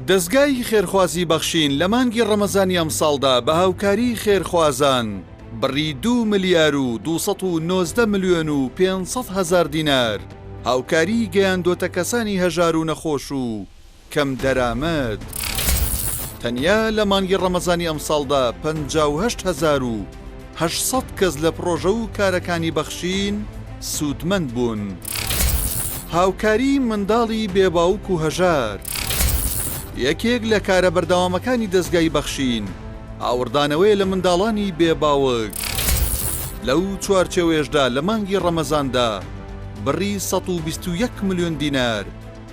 دەزگای خێرخوازی بەخشین لە مانگی ڕەمەزانی ئەمساڵدا بە هاوکاری خێرخوازان بڕی دوو ملیار و 219 ملیۆن و 500 هەزار دینار هاوکاریی گەیاندۆتە کەسانی هەژار و نەخۆش و کەمدەرامەت. تەنیا لە مانگی ڕەمەزانی ئەمساڵدا 58,800 کەس لە پڕۆژە و کارەکانی بەخشین سوودمەند بوون. هاوکاری منداڵی بێ باوک و هەژار یەکێک لە کارە بەردەوامەکانی دەزگای بەخشین، ئاوڕدانەوەیە لە منداڵانی بێ باوک. لەو چوارچێوەیەشدا لە مانگی ڕەمەزاندا بڕی 121 ملیۆن دینار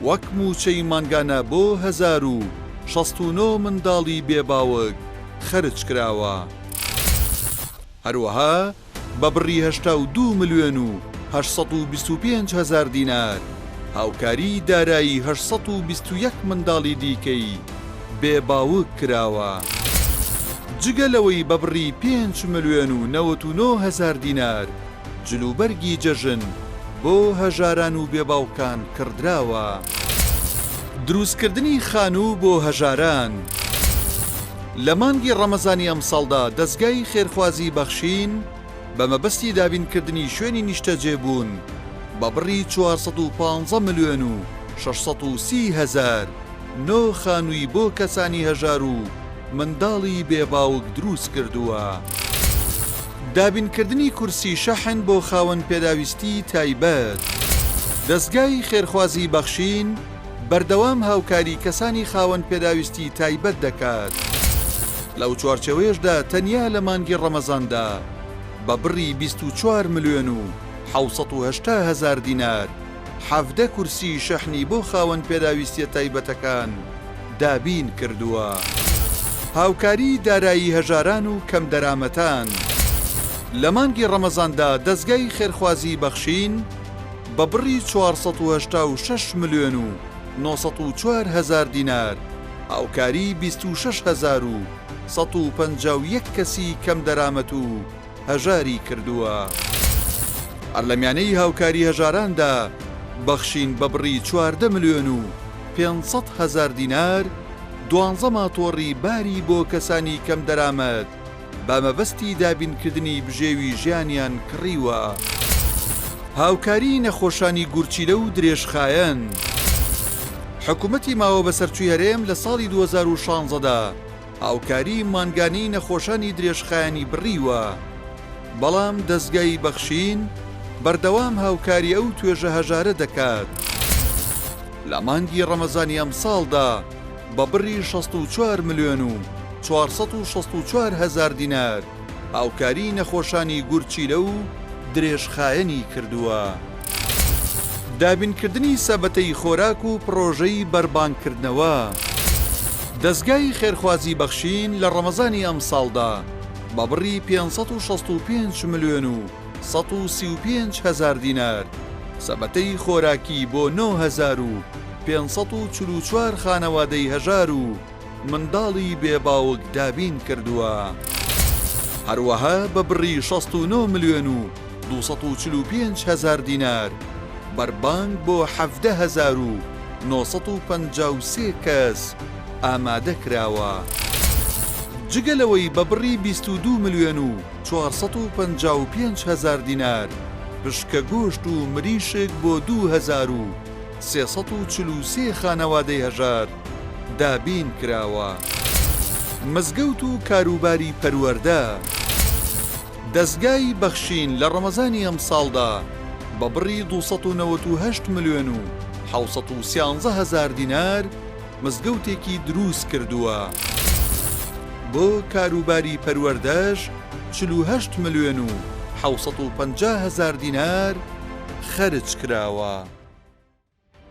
وەک مووچەی مانگانە بۆ 1069 منداڵی بێ باوک خەرج کراوە. هەروەها بە بڕی 82 ملیۆن و 825 هەزار دینار هاوکاریی دارایی 821 منداڵی دیکەی بێ باوک کراوە. جگە لەوەی بە بڕی پێنج ملیۆن و 99 هەزار دینار جلوبەرگی جەژن بۆ هەژاران و بێ باوکان کڕدراوە. دروستکردنی خانوو بۆ هەژاران. لە مانگی ڕەمەزانی ئەمساڵدا دەزگای خێرخوازی بەخشین بە مەبەستی دابینکردنی شوێنی نیشتەجێبوون بە بڕی 415 ملیۆن و 630 هەزار نۆ خانووی بۆ کەسانی هەژار و منداڵی بێ باوک دروست کردووە. دابینکردنی کورسی شەحن بۆ خاوەن پێداویستی تایبەت. دەزگای خێرخوازی بەخشین بەردەوام هاوکاری کەسانی خاوەن پێداویستی تایبەت دەکات، لەو چوارچێوەیەشدا تەنیا لە مانگی ڕەمەزاندا بە بڕی 24 ملیۆن و 780 هەزار دینار 17 کورسی شەحنی بۆ خاوەن پێداویستیە تایبەتەکان دابین کردووە. هاوکاری دارایی هەژاران و کەمدەرامەتان. لە مانگی ڕەمەزاندا دەزگای خێرخوازی بەخشین بە بڕی 486 ملیۆن و 904 هەزار دینار هاوکاری 26 هەزار و 151 کەسی کەمدەرامەت و هەژاری کردووە. هەر لە میانەی هاوکاری هەژاراندا بەخشین بە بڕی 14 ملیۆن و 500 هەزار دینار دوانزە ماتۆڕی باری بۆ کەسانی کەمدەرامەت بە مەبەستی دابینکردنی بژێوی ژیانیان کڕیوە. هاوکاری نەخۆشانی گورچیلە و درێژخایەن. حکومەتی ماوە بەسەرچووی هەرێم لە ساڵی 2016 دا هاوکاری مانگانەی نەخۆشانی درێژخایەنی بڕیوە، بەڵام دەزگای بەخشین بەردەوام هاوکاری ئەو توێژە هەژارە دەکات. لە مانگی ڕەمەزانی ئەمساڵدا بە بڕی 64 ملیۆن و 464 هەزار دینار هاوکاری نەخۆشانی گورچیلە و درێژخایەنی کردووە. دابینکردنی سەبەتەی خۆراک و پڕۆژەی بەربانگکردنەوە. دەزگای خێرخوازی بەخشین لە ڕەمەزانی ئەمساڵدا بە بڕی 565 ملیۆن و 135 هەزار دینار سەبەتەی خۆراکی بۆ 9544 خانەوادەی هەژار و منداڵی بێ باوک دابین کردووە. هەروەها بە بڕی 69 ملیۆن و 245 هەزار دینار بەربانگ بۆ 17,953 کەس ئامادە کراوە. جگە لەوەی بە بڕی 22 ملیۆن و 455 هەزار دینار پشکە گۆشت و مریشک بۆ 2343 خانەوادەی هەژار دابین کراوە. مزگەوت و کاروباری پەروەردە. دەزگای بەخشین لە ڕەمەزانی ئەمساڵدا بە بڕی 298 ملیۆن و 713 هەزار دینار مزگەوتێکی دروست کردووە. بۆ کاروباری پەروەردەش 48 ملیۆن و 750 هەزار دینار خەرج کراوە.